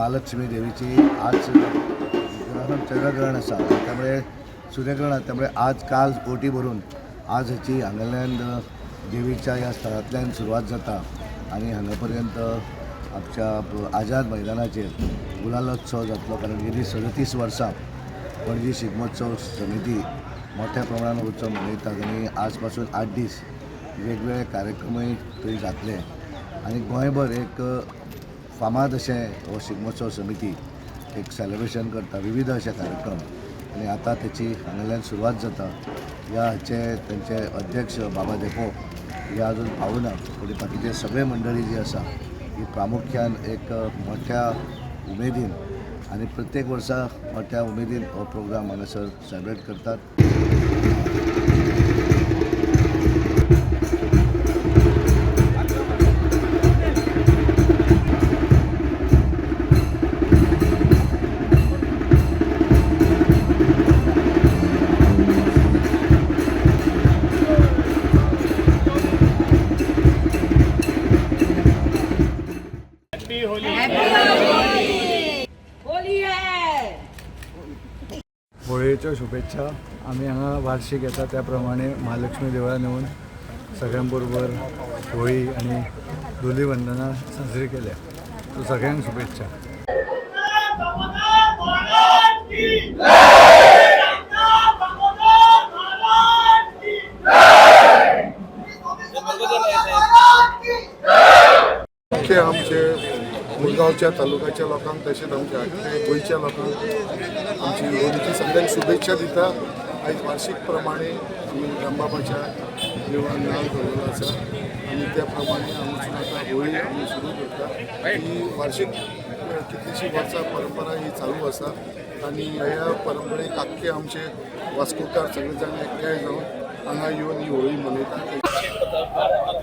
महालक्ष्मी देवीची आज ग्रहण चंद्रग्रहण आसा, त्यामुळे सूर्यग्रहण आसा, त्यामुळे आज काल ओटी भरून आज हेची हांगाल्यान देवीच्या ह्या स्थळांतल्यान सुरवात जाता आनी हांगा पर्यंत आमच्या आझाद मैदानाचेर गुलालोत्सव जातलो. कारण गेली 37 वर्सां पणजी शिगमोत्सव समिती मोठ्या प्रमाणात उत्सव मनयतात आनी आज पासून 8 दीस वेगवेगळे कार्यक्रमूय थंय जातले आनी गोंयभर एक फामाद अशें हो शिगमोत्सव समिती एक सेलिब्रेशन करता विविध अशे कार्यक्रम आनी आतां तेची हांगाल्यान सुरवात जाता. ह्या हाचे तेंचे अध्यक्ष बाबा धेंपो हे अजून पावना, पूण बाकीचे सगळे मंडळी जी आसा ही प्रामुख्यान एक मोठ्या उमेदीन आनी प्रत्येक वर्सा मोठ्या उमेदीन हो प्रोग्राम हांगासर सेलिब्रेट करतात. होली है. होळयेच्यो शुभेच्छा. आमी हांगा वार्षिक येता त्या प्रमाणे महालक्ष्मी देवळान येवन सगळ्यां बरोबर होळी आनी धुलीवंदना साजरी केल्या. सो सगळ्यांक शुभेच्छा. मुख्य आमचे मुरगांवच्या तालुक्याच्या लोकांक तशेंच आमच्या आख्या गोंयच्या लोकांक आमची होळीची सगळ्यांक शुभेच्छा दिता. आयज वार्षिक प्रमाणे आमी रामबाबाच्या देवळान नाल दवरलो आसा आनी त्या प्रमाणे आमी आतां होळी आमी सुरू करता. ही वार्षिक कितलीशीं वर्सां परंपरा ही चालू आसा आनी ह्या परंपरेक आख्खे आमचे वास्कोकार सगळे जाण एकठांय जावन हांगा येवन ही होळी मनयतात.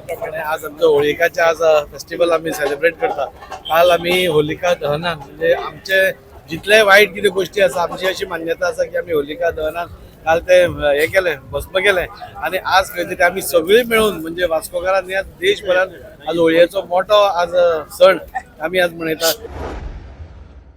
प्रमाणे आज आमचं होलिकाचे आज फेस्टिवल आम्ही सेलिब्रेट करता. काल आमी होलिका दहनान म्हणजे आमचे जितले वायट कितें गोश्टी आसा, आमची अशी मान्यता आसा की आमी होलिका दहनान काल ते हे केलें, भस्म केलें आनी आज खंय तरी आमी सगळीं मेळून म्हणजे वास्कोकारांनी आज देशभरात आज होळयेचो मोठो आज सण आमी आज मनयतात.